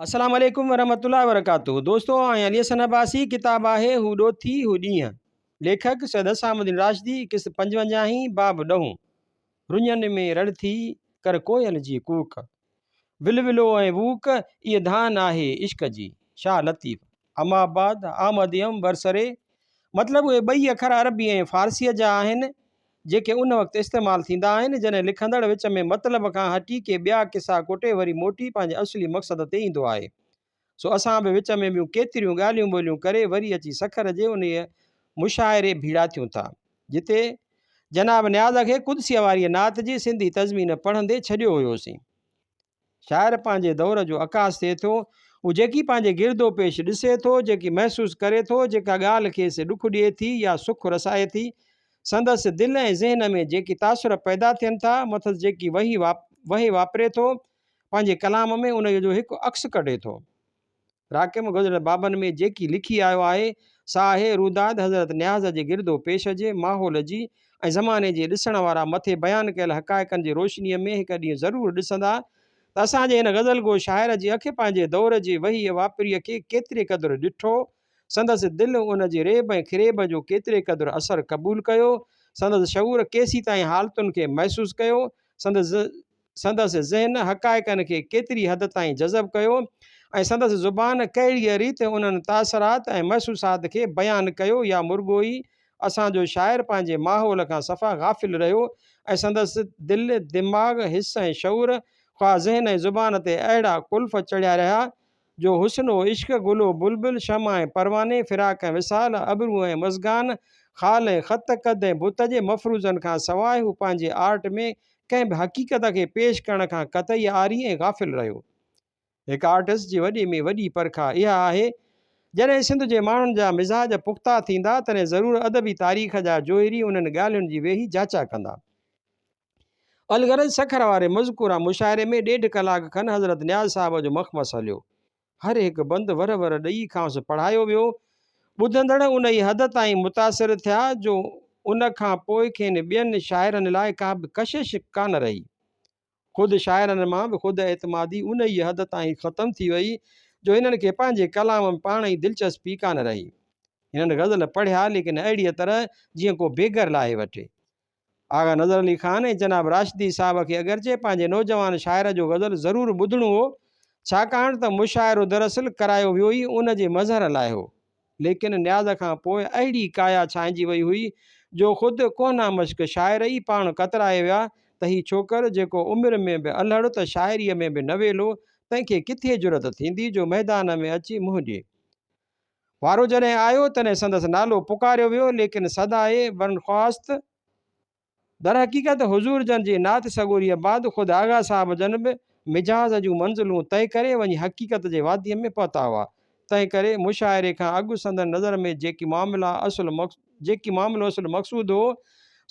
السلام عليڪم ورحمة الله وبرڪاته دوستو آهيان علي حسن عباسي ڪتاب آهي هو ڏوٿي هو ڏينهن ليکڪ سيد حسام الدين راشدي قسط پنجونجاهين باب ڏهون رڃن ۾ رڙ ٿي ڪر ڪوئل جي ڪوڪ ولولو ۽ ووڪ ايء ڌان آهي عشق جي شاهه لطيف اما بعد آمد يم برسري مطلب اهي ٻئي اکر عربي ۽ فارسيء جا آهن جيڪي ان وقت استعمال ٿيندا آهن، جڏهن لکندڙ وچ ۾ مطلب کان هٽي ڪي ٻيا قصا ڪوٽي وري موٽي پنهنجي اصلي مقصد تي ايندو آهي. سو اسان به وچ ۾ ٻيون ڪيتريون ڳالهيون ٻولهيون ڪري وري اچي سکر جي انهيء مشاعري ڀيڙا ٿيون ٿا، جتي جناب نياز کي قدسيء واريء نعت جي سنڌي تضمين پڙهندي ڇڏيو هيوسين. شاعر پنهنجي دور جو عڪاس ٿئي ٿو. هو جيڪي پنهنجي گرد و پيش ڏسي ٿو، جيڪي محسوس ڪري ٿو، جيڪا ڳالهه کيس ڏک ڏئي ٿي يا سک رسائي ٿي، سندس دل ۽ ذهن ۾ جيڪي تاثر پيدا ٿين ٿا، مٿس جيڪي وهي وهي واپري ٿو، پنهنجي ڪلام ۾ انهيء جو هڪ عڪس ڪڍي ٿو. راقم گذريل بابن ۾ جيڪي لکي آيو آهي، سا آهي روداد حضرت نياز جي گرد و پيش جي ماحول جي ۽ زماني جي ڏسڻ وارا مٿي بيان ڪيل حقائقن جي روشنيء ۾ هڪ ڏينهن ضرور ڏسندا ته اسان جي هن غزل گو شاعر جي اک پنهنجي دور جي وهيء واپريء کي ڪيتري قدر ڏٺو، سندس دل ان جي ريب ۽ کريب جو ڪيتري قدر اثر قبول ڪيو، سندس شعور ڪيسيتائين حالتن کي محسوس ڪيو، سندس. سندس ذهن حقائقن کي ڪيتري حد تائين جذب ڪيو ۽ سندس زبان ڪهڙيء ريت انهن تاثرات ۽ محسوسات کي بيان ڪيو يا مرڳو ئي اسان جو شاعر پنهنجي ماحول کان صفا غافل رهيو ۽ سندس دل، دماغ، حس ۽ شعور خواه ذهن ۽ زبان تي اهڙا قلف چڙهيا رهيا جو حسن و عشق، گل و بلبل، شمع ۽ پرواني، فراق ۽ وصال، ابرو ۽ مزگان، خال ۽ خط، قد ۽ بت جي مفروضن کان سواء هو پنهنجي آرٽ ۾ ڪنهن به حقيقت کي پيش ڪرڻ کان قطعي عاري ۽ غافل رهيو. هڪ آرٽسٽ جي وڏي ۾ وڏي پرکا اها آهي، جڏهن سنڌ جي ماڻهن جا مزاج پختا ٿيندا، تڏهن ضرور ادبي تاريخ جا جوهري انهن ڳالهين جي ويهي جاچا ڪندا. الغرض سکر واري مذڪوره مشاعري ۾ ڏيڍ ڪلاڪ کن حضرت نياز صاحب جو مخمس هليو. هر هڪ بند ور ور ڏئي کانئس پڙهايو ويو. ٻڌندڙ انهيء حد تائين متاثر ٿيا جو ان کان پوء کين ٻين شاعرن لاء ڪا به ڪشش ڪانه رهي. خود شاعرن مان به خود اعتمادي انهيء حد تائين ختم ٿي وئي جو هنن کي پنهنجي ڪلام ۾ پاڻ ئي دلچسپي ڪانه رهي. هنن غزل پڙهيا ليڪن اهڙيء طرح جيئن ڪو بيگر لاهي وٺي. آغا نظر علي خان ۽ جناب راشدي صاحب کي اگرچه پنهنجي نوجوان شاعر جو غزل ضرور ٻڌڻو هو، ڇاڪاڻ ته مشاعرو دراصل ڪرايو ويو ئي ان جي مظهر لاء هو، ليڪن نياز کان پوء اهڙي ڪايا ڇانئجي وئي هئي، جو خود ڪهنه مشق شاعر ئي پاڻ ڪترائي ويا ته هي ڇوڪر جيڪو عمر ۾ به الهڙ ته شاعريء ۾ به نويلو، تنهن کي ڪٿي جرئت ٿيندي جو ميدان ۾ اچي منهن ڏئي. وارو جڏهن آيو تڏهن سندس نالو پڪاريو ويو ليڪن صدائي برنخواست درحقيقت حضور جن جي نعت سڳوريء بعد خود آغا صاحب جن به مجاز جون منزلون طئي ڪري وڃي حقيقت جي واديء ۾ پهتا هئا تنهن ڪري مشاعري کان اڳ سندن نظر ۾ جيڪي معاملا اصل جيڪي معاملو اصل مقصود هو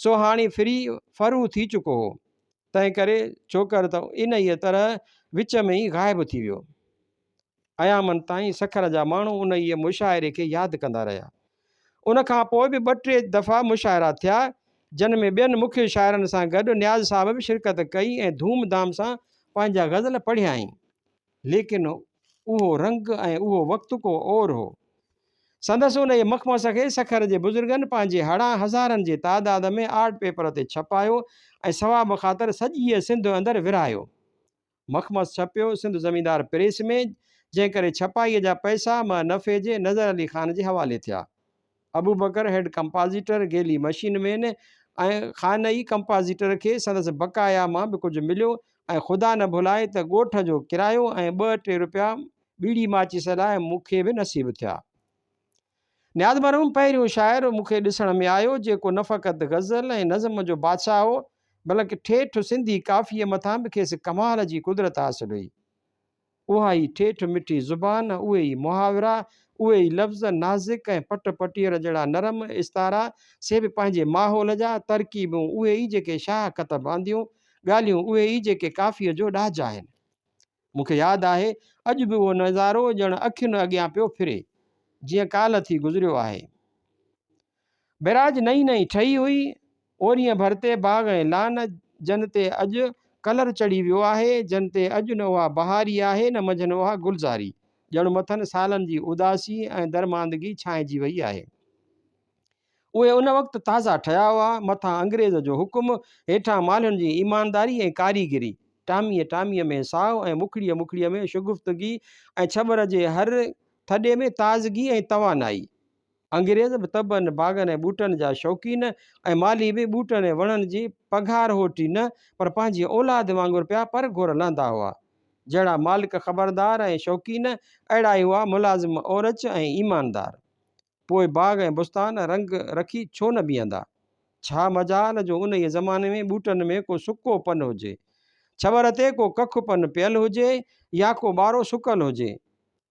سو هاڻي ڦري فرو ٿي چڪو هو تنهن ڪري ڇوڪر ته انهيء طرح وچ ۾ ئي غائب ٿي ويو. ايامن تائين سکر جا ماڻهو انهيء مشاعري کي ياد ڪندا رهيا. ان کان پوء به ٻه ٽي دفعا مشاعرا ٿيا، جن ۾ ٻين مکيه شاعرن سان گڏ نياز صاحب به شرڪت ڪئي ۽ ڌوم ڌام سان پنهنجا غزل پڙهيائين. ليڪن اهو رنگ ۽ اهو وقت ڪو اور هو. سندس انهيء مخمس کي سکر جي بزرگن پنهنجي هڙان هزارن جي تعداد ۾ آرٽ پيپر تي ڇپايو ۽ ثواب خاطر سڄيء سنڌ اندر ورهايو. مخمس ڇپيو سنڌ زميندار پريس ۾، جنهن ڪري ڇپائيء جا پئسا مع نفعي جي نظر علي خان جي حوالي ٿيا. ابوبڪر هيڊ ڪمپازيٽر، گيلي مشين مين ۽ خانئي ڪمپازيٽر کي سندس بقايا مان به ڪجهه مليو ۽ خدا نه ڀلائي ته ڳوٺ جو ڪرايو ۽ ٻه ٽي رپيا ٻيڙي ماچيس لاء مون کي به نصيب ٿيا. نياز مرحوم پهريون شاعر مون کي ڏسڻ ۾ آيو، جيڪو نه فقط غزل ۽ نظم جو بادشاهه هو، بلڪ ٺيٺ سنڌي ڪافيء مٿان به کيس ڪمال جي قدرت حاصل هئي. اها ئي ٺيٺ مٺي زبان، اهي ئي محاورا، اهي ئي لفظ، نازڪ ۽ پٽ پٽيهر جهڙا نرم استعارا، سي به پنهنجي ماحول جا، ترڪيبون اهي ئي جيڪي شاهه ڪتب آنديون، ڳالهيون اهي ئي جيڪي ڪافيء جو ڏاج آهن. مون کي ياد آهي، اڄ به اهو نظارو ڄڻ اکين اڳيان پيو ڦري، جيئن ڪالهه ٿي گذريو آهي. بئراج نئين نئين ٺهي هئي. اورينء ڀر تي باغ ۽ لان، جن تي اڄ ڪلر چڙهي ويو آهي، جن تي اڄ نه اها بهاري آهي نه منجهن اها گلزاري. ڄڻ مٿن سالن جي اداسي ۽ درماندگي ڇانئجي وئي آهي. اهي ان وقت تازا ٺهيا هئا، مٿان انگريز جو حڪم، هيٺان مالهين جي ايمانداري ۽ ڪاريگري. ٽاميء ٽاميء ۾ ساء ۽ مکڙيء مکڙيء ۾ شگفتگي ۽ ڇٻر جي هر ٿڏي ۾ تازگي ۽ توانائي. انگريز به طبعاً باغن ۽ ٻوٽن جا شوقين ۽ مالهي به ٻوٽن ۽ وڻن جي پگهار هوٽي نه پر پنهنجي اولاد وانگر پيا پرگهور لهندا هئا. جهڙا مالڪ خبردار ۽ شوقين، اهڙا ئي هئا ملازم اورچ ۽ ايماندار. پوء باغ ۽ بستان رنگ رکي ڇو نه بيهندا؟ ڇا مجال جو انهيء زماني ۾ ٻوٽن ۾ ڪو سڪو پن هجي، ڇٻر تي ڪو ڪک پن پيل هجي يا ڪو ٻارو سڪل هجي.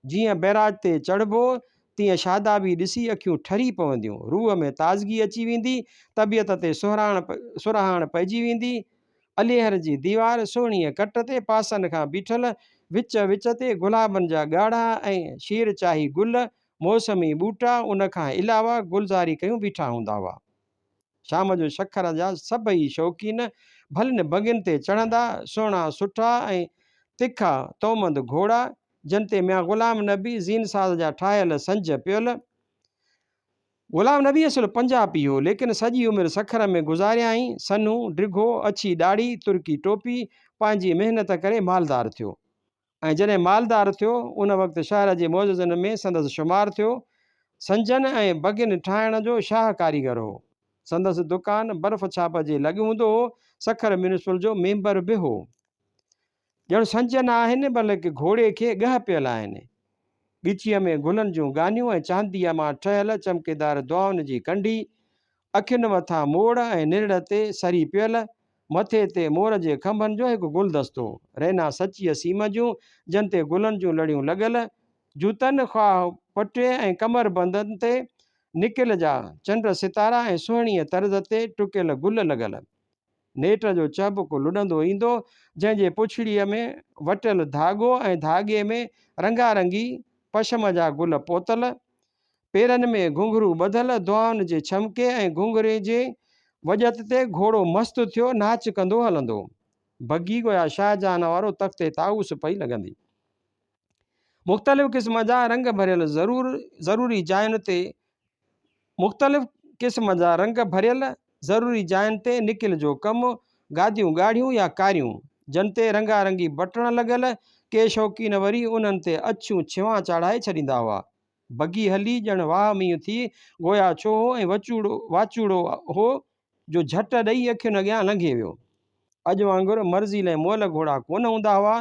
جيئن بئراج تي چڙهبو، تيئن شادابي ڏسي اکيون ٺري پونديون، روح ۾ تازگي اچي ويندي، طبيعت تي سهراڻ سرهاڻ پئجي ويندي. اليهر جي ديوار سهڻيء ڪٽ تي پاسن کان بيٺل، وچ وچ تي گلابن جا ڳاڙها ۽ شيرچاهي گل، موسمي ٻوٽا، ان کان علاوه گلزاري ڪيون بيٺا هوندا هئا. شام جو شکر جا سڀئي شوقين ڀلين بنگين تي چڙهندا، سهڻا سٺا ۽ تکا تومند گهوڙا، جن تي ميان غلام نبي زين ساز جا ٺاهيل سنج پيل. غلام نبي اصل پنجابي هو، ليڪن سڄي عمر سکر ۾ گذاريائين. سنهو، ڊگهو، اڇي ڏاڙهي، ترڪي ٽوپي، پنهنجي محنت ڪري مالدار ٿيو. ۽ جڏهن مالدار ٿيو، ان وقت شهر جي معززن ۾ سندس شمار ٿيو. سنجن ۽ بگين ٺاهڻ جو شاهه ڪاريگر هو. سندس دڪان برف ڇاپ جي لڳ هوندو هو. سکر ميونسپل جو ميمبر به هو. ڄڻ سنج نه آهن، بلڪ گهوڙي کي ڳهه پيل آهن. ڳچيء ۾ گلن جون ڳانيون ۽ چانديء مان ٺهيل چمڪيدار دعائن جي ڪنڍي، اکين مٿان موڙ ۽ نرڙ تي سري پيل، مٿي تي مور جي کنڀن جو هڪ گلدستو، رينا سچيء سيم جون، جن تي گلن جون لڙيون لڳل، جوتن خواهه پٽي ۽ ڪمربندن تي نڪل جا چنڊ ستارا ۽ سهڻيء طرز تي ٽڪيل گل لڳل. نيٽ جو چهبڪ لڏندو ايندو، جنهن جي پڇڙيء ۾ وٽيل ڌاڳو ۽ ڌاڳي ۾ رنگارنگي پشم جا گل پوتل، پيرن ۾ گهنگهرو ٻڌل، دعائن جي ڇمڪي ۽ گهنگهري جي وڄت تي گهوڙو مست ٿيو ناچ ڪندو هلندو. بگي گويا شاهجهان وارو تخت طائوس پئي لڳندي. مختلف قسم جا رنگ ڀريل ضرور ضروري جاين تي مختلف قسم جا رنگ ڀريل ضروري جاين تي نڪل جو ڪم، گاديون ڳاڙهيون يا ڪاريون، جن تي رنگارنگي بٽڻ لڳل، ڪي شوقين وري انهن تي اڇيون ڇوان چاڙهائي ڇڏيندا هئا. بگي هلي ڄڻ واهه مينهن ٿي، گويا ڇوهو ۽ وچوڙو واچوڙو هو جو جهٽ ڏئي اکين اڳيان لنگهي ويو. اڄ وانگر مرضيل ۽ مئل گهوڙا ڪونه هوندا هئا.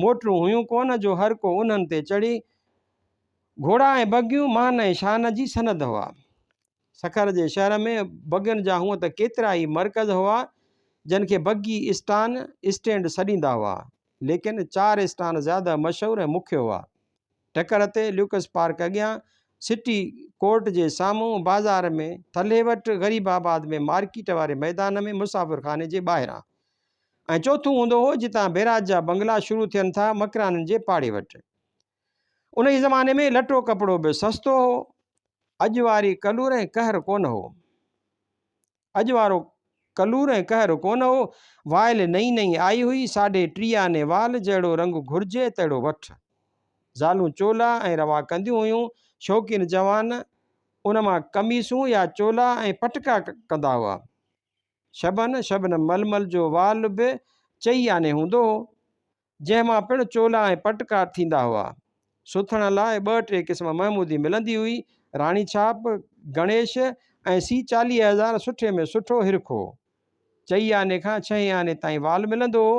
موٽرون هيون ڪونه جو هر ڪو انهن تي چڙهي. گهوڙا ۽ بگيون مان ۽ شان جي سند هئا. سکر جي شهر ۾ بگين جا هونء ته ڪيترا ئي مرڪز هئا، جن کي بگي اسٽان، اسٽينڊ، سڏيندا هئا، ليڪن چار اسٽان زياده مشهور ۽ مکيه هئا. ٽڪر تي ليوڪس پارڪ اڳيان، سٽي ڪورٽ جي سامهون، بازار ۾ ٿلهي وٽ، غريب آباد ۾ مارڪيٽ واري ميدان ۾ مسافر خاني جي ٻاهران ۽ چوٿون هوندو هو جتان بيراج جا بنگلا شروع ٿين ٿا مڪرانين جي پاڙي وٽ. انهيء زماني ۾ لٽو ڪپڙو به سستو هو. اڄ واري ڪلور ۽ قهر ڪونه هو. اڄ وارو ڪلور ۽ قهر ڪونه هو. وائل نئين نئين آئي هئي، ساڍي ٽي آني وال، جهڙو رنگ گهرجي تهڙو وٺ. زالون چولا ۽ روا ڪنديون هيون. شوقين جوان ان مان قميصون يا چولا ۽ پٽڪا ڪندا هئا. شبن شبنم ململ جو وال به چئي آني هوندو هو. جنهن مان پڻ چولا ۽ پٽڪا ٿيندا هئا. سٿڻ لاء ٻه ٽي قسم محمودي ملندي هئي، راڻي ڇاپ، گڻيش ۽ سي 40,000 سٺي ۾ سٺو هرک هو. چئي آني کان ڇهين آني تائين وال ملندو هو.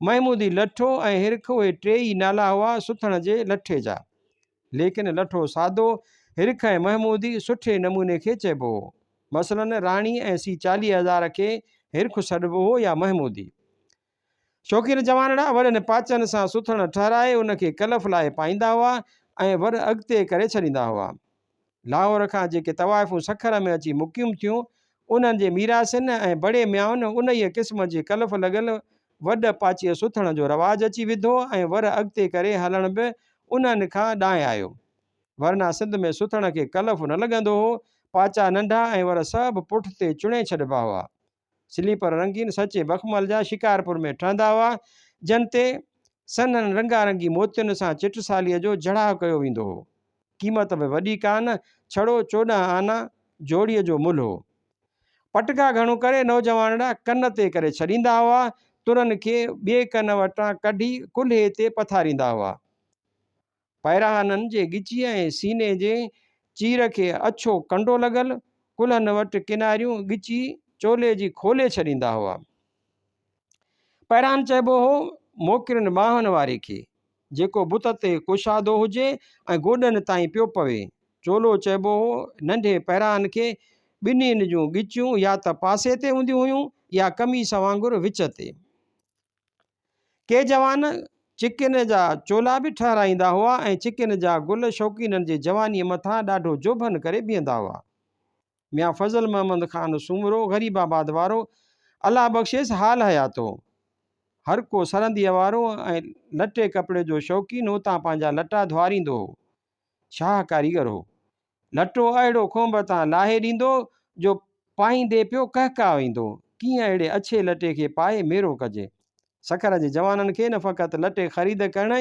محمودي لٺو ۽ هرک اهي ٽي ئي نالا هئا سٿڻ جي لٺي جا. ليڪن لٺو سادو، هرک ۽ محمودي سٺي نموني کي چئبو هو. مثلاً راڻي ۽ سي 40,000 کي هرک سڏبو هو يا محمودي. شوقين جوانڙا وڏن پاچن سان سٿڻ ٺهرائي ان کي ڪلف لاء پائيندا هئا ۽ ور اڳتي ڪري ڇڏيندا هئا. لاهور کان جيڪي طوائفون سکر ۾ اچي مقيم ٿيون، انهن جي ميراثين ۽ بڙي ميائن انهيء قسم جي ڪلف لڳل وڏ پاچيء سٿڻ جو رواج اچي وڌو ۽ ور اڳتي ڪري هلڻ به انهن کان ڏانهن آيو. ورنه سنڌ ۾ سٿڻ کي ڪلف نه لڳندو هو، پاچا ننڍا ۽ ور سڀ پٺتي چڻي ڇڏبا هئا. سليپر رنگين سچي بخمل جا شڪارپور ۾ ٺهندا هئا، جن تي سنهن رنگارنگي موتين سان چٽساليء جو جڙاء ڪيو ويندو هو. قيمت به وڏي ڪانه، ڇڙو 14 آنا جوڙيء جو ملهه هو. پٽڪا گهڻو ڪري نوجوانڙا ڪن تي ڪري ڇڏيندا هئا، ترن کي ٻئي ڪن وٽان ڪڍي ڪلهي تي پٿاريندا هئا. پيراهنن جي ڳچيء ۽ سيني جي چير کي اڇو ڪنڊو لڳل، ڪلهن وٽ ڪناريون ڳچي چولي جي کولي ڇڏيندا هئا. پيراهن چئبو هو موڪرين ٻانهن واري کي، جيڪو بت تي ڪشادو هجي ۽ گوڏن تائين پيو پوي. چولو چئبو هو ننڍي پيراهن کي، ٻنهين جون ڳچيون يا ته پاسي تي هونديون هيون يا قميص وانگر وچ تي. ڪي جوان چڪن جا چولا به ٺهرائيندا هئا ۽ چڪن جا گل شوقينن جي جوانيء مٿان ڏاڍو جوڀن ڪري بيهندا هئا. ميان فضل محمد خان سومرو غريب آباد وارو الله بخشيس حال حيات هو. هر ڪو سرنديء وارو ۽ لٽي ڪپڙي جو شوقين اتان پنهنجا لٽا ڌوئاريندو هو. شاهه ڪاريگر هو. لٽو اهڙو کونڀ تان لاهي ڏيندو جو پائيندي پيو ڪهڪاء ايندو. ڪيئن اهڙي اڇي لٽي کي پائي ميرو ڪجي. سکر جي جوانن کي نه فقط لٽي خريد ڪرڻ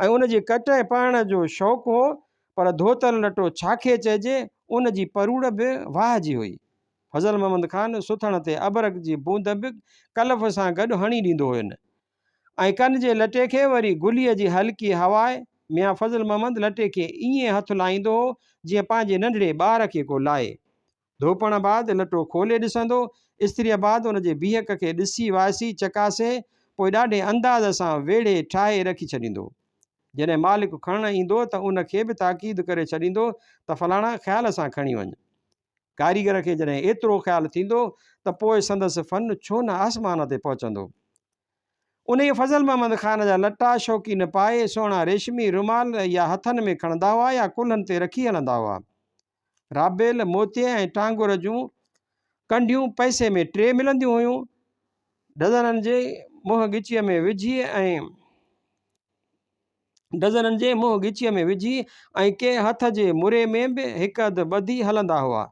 ۽ ان جي ڪٽ ۽ پهرڻ جو شوق هو پر ڌوتل لٽو ڇا کي چئجي ان جي پروڙ به واهه جي هئي. فضل محمد خان سٿڻ تي ابرق جي بوند به ڪلف سان گڏ هڻي ڏيندو هين. ۽ ڪن جي لٽي کي وري گليء جي هلڪي هواء، ميان فضل محمد لٽي کي ائين هٿ لائيندو هو، جيئن پنهنجي ننڍڙي ٻار کي ڪو لائي. ڌوپڻ بعد لٽو کولي ڏسندو، استريء بعد ان جي بيهڪ کي ڏسي وائسي، چڪاسي، پوء ڏاڍي انداز سان ويڙهي ٺاهي رکي ڇڏيندو. جڏهن مالڪ کڻڻ ايندو ته ان کي به تاڪيد ڪري ڇڏيندو ته فلاڻا خيال سان کڻي وڃ. ڪاريگر کي جڏهن ايترو خيال ٿيندو ته پوء سندس فن ڇو نه آسمان تي پهچندو. انهيء فضل محمد خان جا لٽا شوقين پائي سهڻا ريشمي رومال يا هٿن ۾ کڻندا هئا يا ڪلهن تي رکي هلندا هئا. رابيل، موتيي ۽ ٽانگر جون ڪنڍيون پئسي ۾ ٽي ملنديون هيون. ڊزنن جي منهن ڳچيء ۾ وجهي ۽ ڊزنن جي منهن ڳچيء ۾ وجهي ۽ ڪي هٿ جي مري ۾ به هڪ اڌ ٻڌي هلندا هئا.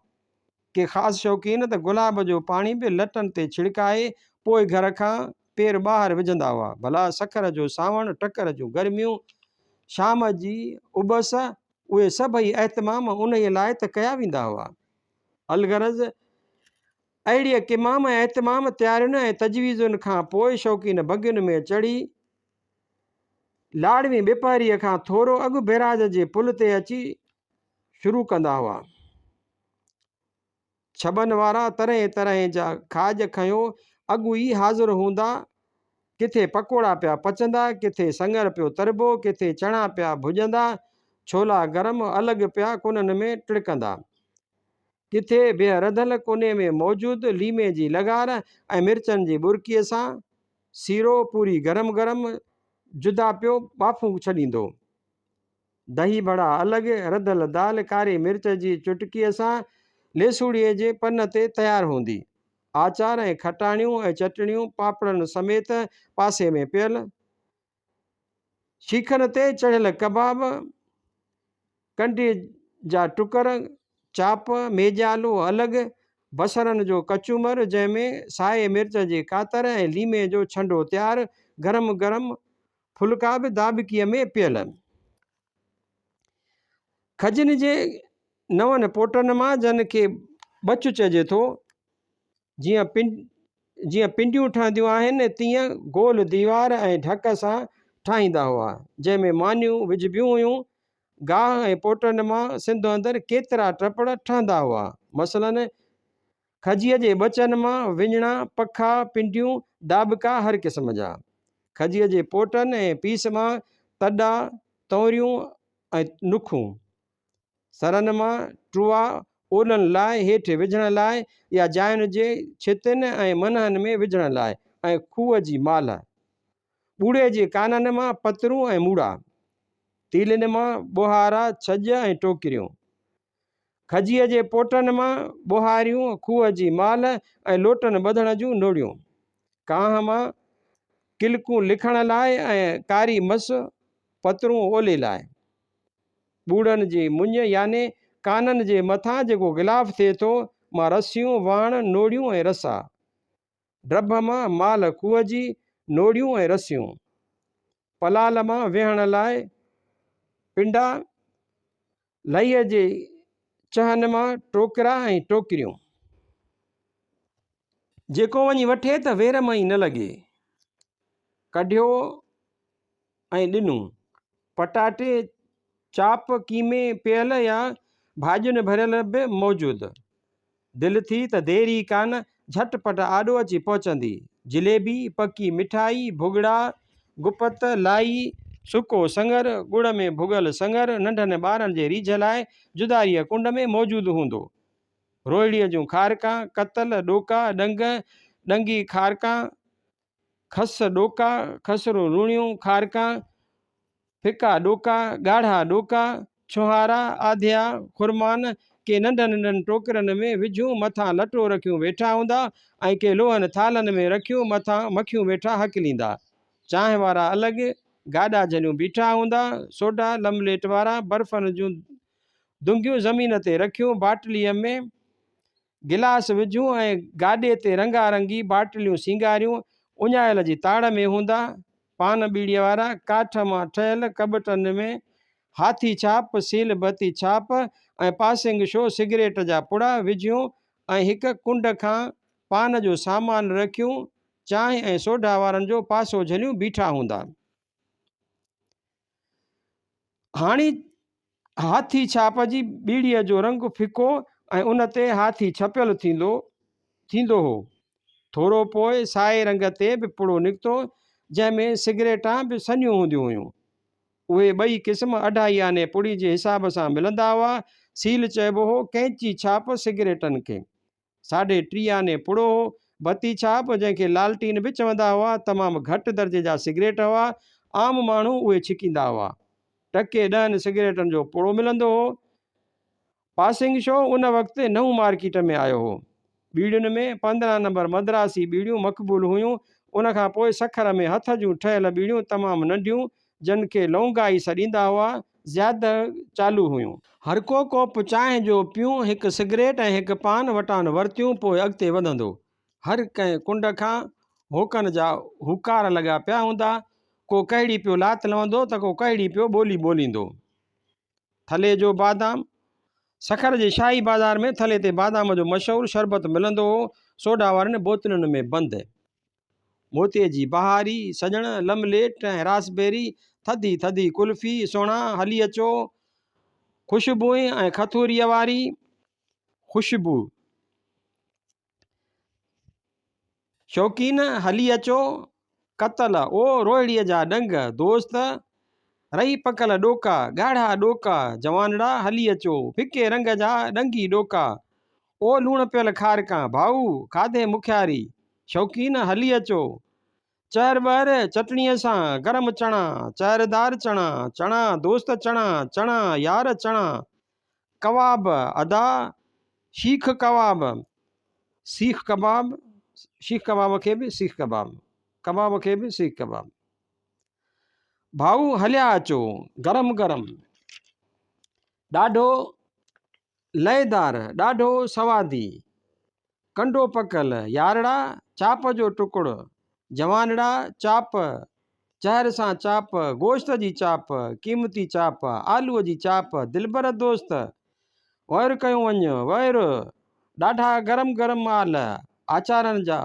ڪي خاص شوقين ته گلاب جو پاڻي به لٽن تي ڇڙڪائي پوء گهر کان پير ٻاهر وجهندا هئا. ڀلا سکر جو سانوڻ، ٽڪر جون گرميون، شام جي اٻس، اهي سڀئي اهتمام انهيء لاء ته ڪيا ويندا هئا. الغرض اهڙيء ڪمام ۽ اهتمام، تيارين ۽ تجويزن کان پوء شوقين بگين ۾ چڙهي لاڙوين ٻپهريء کان ٿورو اڳ بئراج جي پل تي اچي شروع ڪندا هئا. ڇٻن وارا طرحين طرحين جا کاڄ کنيو اڳ ئي حاضر هوندا. ڪٿي پڪوڙا پيا پچندا، ڪٿي سڱر پيو تربو، ڪٿي چڻا پيا ڀڄندا، ڇولا گرم الڳ پيا ڪنن ۾ ٽڙڪندا. ڪٿي بيهه رڌل ڪوني ۾ موجود ليمي جي لغار ۽ مرچن جي ٻرڪيء سان سيرو پوري گرم گرم جدا پيو ٻاڦون ڇڏيندو. دهي ڀڙا الڳ، رڌل دال ڪاري مرچ جي چٽڪيء سان ليسوڙيء جي پن تي تيار هوندي. آچار ۽ کٽاڻيون ۽ چٽڻيون پاپڙن سميت پاسي ۾ پيل. شيخن تي چڙهيل ڪباب، ڪنڊي جا ٽڪر، چاپ، ميڄالو الڳ، بصرن جو ڪچومر جنهن ۾ سائي مرچ جي ڪاتر ۽ ليمي جو ڇنڊو تيار، گرم گرم ڦلڪا به داٻڪيء ۾ پيل. کجين جي نون پوٽن مان جن کي ٻچ چئجي ٿو، جيئن جيئن پنڊيون ٺهنديون آهن، تيئن گول ديوار ۽ ڍڪ سان ٺاهيندا هئا، جنهن ۾ مانيون وجهبيون هيون. گاهه ۽ پوٽن مان سنڌ اندر ڪيترا ٽپڙ ٺهندا هئا. مثلاً کجيء جي ٻچن مان وڃڻا، پکا، پنڊيون، داٻڪا هر قسم جا. کجيء جي پوٽن ۽ پيس مان تڏا، تونريون ۽ نکون. سرن مان ٽوئا اولن لاء هيٺ وجهڻ لاء يا جاين جي ڇتين ۽ منهن ۾ وجهڻ لاء ۽ کوهه جي مالهه. ٻوڙي جي ڪانن مان پترون ۽ موڙا. تيلين مان ٻوهارا، ڇڄ ۽ ٽوڪريون. کجيء جي پوٽن مان ٻوهاريون، کوهه جي مالهه ۽ لوٽن ٻڌڻ جون نوڙيون. ڪانهه مان ڪلڪون لکڻ لاء ۽ ڪاري مس پترون اولي لاء. ٻوڙن جي مڃ يعني ڪانن جي مٿان جيڪو غلاف ٿئي ٿو، مان رسيون، واڻ، نوڙيون ۽ رسا. ڊڀ مان مال کوهه جي نوڙيون ۽ رسيون. پلال مان ويهڻ لاء پنڊا، لئيء جي چهن مان ٽوڪرا ۽ ٽوڪريون. جيڪو وڃي وٺي ته ويرم ئي نه لڳي. ڪڍيو ۽ ڏنو. پٽاٽي، چاپ، قيمي پيل يا ڀاڄين ڀريل به موجود. دل ٿي ته دير ئي ڪانه، جهٽ پٽ آڏو اچي پهچندي. جليبي، پڪي مٺائي، ڀڳڙا، گپت، لائي، سڪو سڱر، ڳڙ ۾ ڀڳل سڱر، ننڍن ٻارن جي ريجهه لاء جداريء ڪنڊ ۾ موجود هوندو. روهڙيء جون کارڪان، ڪتل، ڏوڪا، ڏنگ، ڏنگي کارڪان، کس ڏوڪا، کسرو لوڻيون، کارڪان، ڦڪا ڏوڪا، ڳاڙها ڏوڪا، ڇوهارا، آڌيا، خرمان، ڪي ننڍن ننڍن ٽوڪرن ۾ وجهون مٿان لٽو رکيون ويٺا هوندا ۽ ڪي لوهن ٿالهن ۾ رکيون مٿان مکيون ويٺا هڪليندا. چانهه وارا الڳ گاڏا جهليون بيٺا هوندا، سوڍا، لمليٽ وارا، برفن جون دنگيون زمين تي رکيون باٽليء ۾ گلاس وجهون ۽ گاڏي تي رنگا رنگي باٽليون سينگاريون اڃايل جي تاڙ ۾ هوندا. پان ٻيڙيء وارا ڪاٺ مان ٺهيل ڪٻٽن ۾ هاٿي ڇاپ، سيل بتي ڇاپ ۽ پاسنگ شو سگريٽ جا پڙا وجهيون ۽ هڪ ڪنڊ کان پان جو سامان رکيون چانهه ۽ سوڍا وارن جو پاسو جهليون بيٺا هوندا. هاڻي هاٿي ڇاپ جي ٻيڙيء جو رنگ ڦڪو ۽ ان تي هاٿي ڇپيل ٿيندو ٿيندو هو. ٿورو پوء سائي رنگ تي به پڙو نڪتو، جنهن ۾ سگريٽان به سنهيون هونديون هيون. اهي ٻئي قسم اڍائي آني پڙي جي حساب سان ملندا هئا. سيل چئبو هو ڪئنچي ڇاپ سگريٽن کي. ساڍي ٽي آني پڙو هو. بتي ڇاپ، جنهن کي لالٽين به چوندا هئا، تمام گهٽ درجي جا سگريٽ هئا. عام ماڻهو اهي ڇڪيندا هئا. ٽڪي ڏهن سگريٽن جو پڙو ملندو هو. پاسنگ شو ان وقت نئون مارڪيٽ ۾ آيو هو. ٻيڙين ۾ 15 نمبر مدراسي ٻيڙيون مقبول هيون. ان کان پوء سکر ۾ هٿ جون ٺهيل ٻيڙيون تمام ننڍيون، جن کي لونگائي سڏيندا هئا، زياده چالو هيون. هرڪو ڪوپ چانهه جو پيون، هڪ سگريٽ ۽ هڪ پان وٽان ورتيون پوء اڳتي وڌندو. هر ڪنهن ڪنڊ کان هوڪن جا هوڪار لڳا پيا هوندا. ڪو ڪهڙي پيو لات لوندو ته ڪو ڪهڙي پيو ٻولي ٻوليندو. ٿلهي جو بادام، سکر جي شاهي بازار ۾ ٿلهي تي بادام جو مشهور شربت ملندو هو، سوڍا وارين بوتلن ۾ بند. موتيي جي بهاري، سڄڻ، لمليٽ ۽ راسبيري، ٿڌي ٿڌي قلفي، سهڻا، هلي اچو، خوشبوء ۽ کٿوريء واري خوشبوء. شوقين، هلي اچو، ڪتل، او روهڙيء جا ڏنگ، دوست، رهي پڪل ڏوڪا، ڳاڙها ڏوڪا، جوانڙا، هلي اچو، ڦڪي رنگ جا ڏنگي ڏوڪا، او لوڻ پيل کارڪان، ڀائو، کاڌي مکياري، شوقين، هلي اچو، چهر ٻهر، چٽڻيء سان، گرم چڻا، چهردار چڻا، چڻا، دوست چڻا، چڻا، يار چڻا، ڪواب، ادا، شيخ ڪواب، سيخ ڪباب، شيخ ڪباب کي به سيخ ڪباب، ڪباب کي به سيخ ڪباب. ڀائو هليا اچو، گرم گرم، ڏاڍو لئيدار، ڏاڍو سوادي، ڪنڊو پڪل، يارڙا، چاپ جو ٽڪڙ، جوانڙا، چاپ، چهر سان چاپ، گوشت جي چاپ، قيمتي چاپ، آلوء جي چاپ، دلبر دوست، وير ڪيون وڃ، وير، ڏاڍا گرم گرم مال، آچارن جا،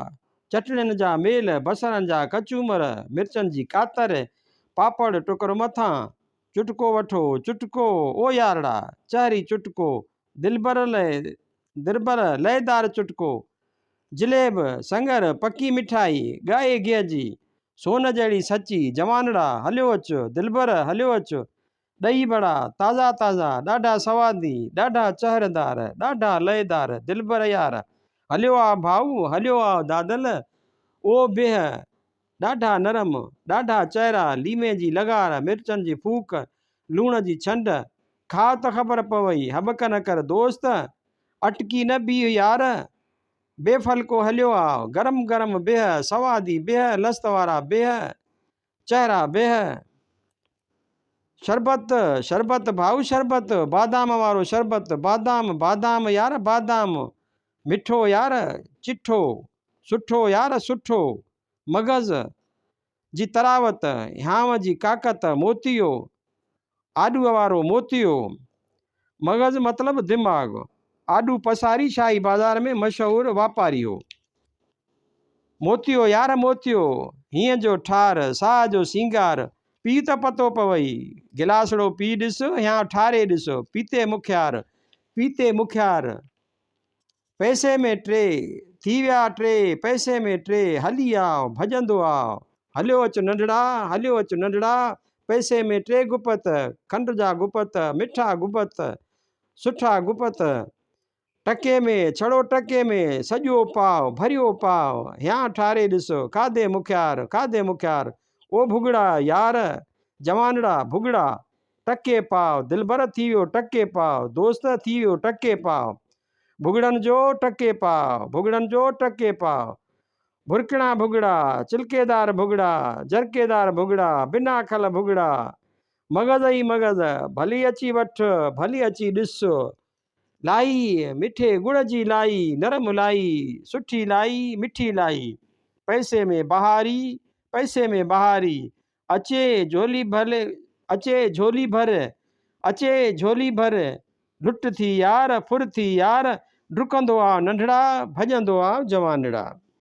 چٽڻين جا ميل، بصرن جا ڪچومر، مرچن جي ڪاتر، پاپڙ ٽڪر مٿان، چٽڪو وٺو، چٽڪو، او يارڙا، چهري چٽڪو، دلبر لئه، دربر، لئيدار چٽڪو، جليب، سڱر، پڪي مٺائي، ڳائي گيهه جي، سون جهڙي سچي، جوانڙا، هليو اچ، دلبر، هليو اچ، ڏهي وڙا، تازا تازا، ڏاڍا سوادي، ڏاڍا چهردار، ڏاڍا لئيدار، دلبر يار، هليو آ ڀائو، هليو آ دادل، او بيهه، ڏاڍا نرم، ڏاڍا چهرا، ليمي جي لغار، مرچن جي ڦوڪ، لوڻ جي ڇنڊ، کاء ته خبر پوئي، هٻڪ نه ڪر دوست، اٽڪي نه بيهه يار، بي ڦلڪو هليو آ، گرم گرم بيهه، سوادي بيهه، لست وارا بيهه، چهرا بيهه. شربت، شربت ڀائو شربت، بادام وارو شربت، بادام، بادام يار بادام، مٺو يار، چٺو، سٺو يار سٺو، مغز جي تراوت، هيانء جي ڪاڪت، موتيو، آڏوء وارو موتيو، مغز مطلب دماغ، آڏو پساري شاهي بازار ۾ مشهور واپاري هو. موتيو يار موتيو، هينئن جو ٺار، ساهه جو سينگار، پيء ته پتو پوئي، گلاسڙو پي ڏس، هيانء ٺاري ڏس، پيتي مکيار، پيتي مکيار، پئسي ۾ ٽي، ٿي ويا ٽي، پئسي ۾ ٽي، هلي آء، ڀڄندو آء، هليو اچ ننڍڙا، هليو اچ ننڍڙا، پئسي ۾ ٽي گپت، کنڊ جا گپت، مٺا گپت، سٺا گپت، ٽڪي ۾، ڇڙو ٽڪي ۾، سڄو پاء، ڀريو پاء، هيانء ٺاري ڏس، کاڌي مکيار، کاڌي مکيار، او ڀڳڙا، يار، جوانڙا، ڀڳڙا، ٽڪي پاء، دلبر ٿي ويو ٽڪي پاء، دوست ٿي ويو ٽڪي پاء، ڀڳڙن جو ٽڪي پاء، ڀڳڙن جو ٽڪي پاء، ڀرڪڻا ڀڳڙا، چلڪيدار ڀڳڙا، جرڪيدار ڀڳڙا، بنا کل ڀڳڙا، مغز ئي مغز، ڀلي اچي وٺ، ڀلي اچي ڏس، لائي، مٺي ڳڙ جي لائي، نرم لائي، سٺي لائي، مٺي لائي، پئسي ۾ بهاري، پئسي ۾ بهاري، اچي جهولي ڀر، اچي جهولي ڀر، اچي جهولي ڀر، لٽ ٿي يار، ڦر ٿي يار، ڊڪندو آ ننڍڙا، ڀڄندو آ جوانڙا.